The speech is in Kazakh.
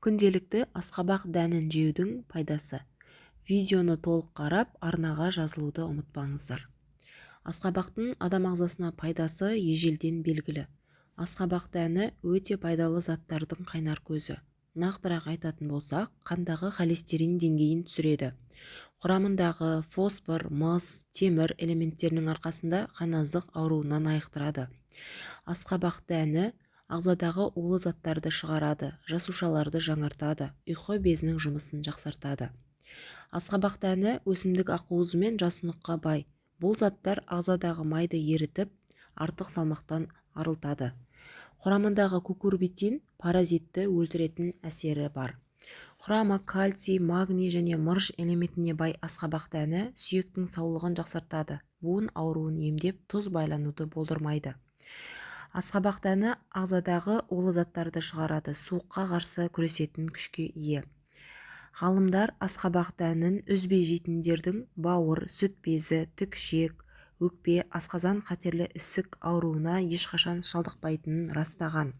Күнделікті асқабақ дәнін жеудің пайдасы. Видеоны толық қарап, арнаға жазылуды ұмытпаңыздар. Асқабақтың адам ағзасына пайдасы ежелден белгілі. Асқабақ дәні өте пайдалы заттардың қайнар көзі. Нақтырақ айтатын болсақ, қандағы холестерин деңгейін түсіреді. Құрамындағы фосфор, мыс, темір элементтерінің арқасында қаназдық ауруынан айықтырады. Асқабақ дәні ағзадағы улы заттарды шығарады, жасушаларды жаңартады, ұйқы безінің жұмысын жақсартады. Асқабақ дәні өсімдік ақуызы мен жасұныққа бай. Бұл заттар ағзадағы майды ерітіп, артық салмақтан арылтады. Құрамындағы кукурбитин паразитті өлтіретін әсері бар. Құрамы кальций, магний және мырыш элементіне бай асқабақ дәні сүйектің саулығын жақсартады, буын ауруын емдеп, тұз байлануды болдырмайды. Асқабақ дәні ағзадағы улы заттарды шығарады, суыққа қарсы күресетін күшке ие. Ғалымдар асқабақ дәнін үзбей жейтіндердің бауыр, сүт безі, тік ішек, өкпе, асқазан қатерлі ісік ауруына ешқашан шалдықпайтынын растаған.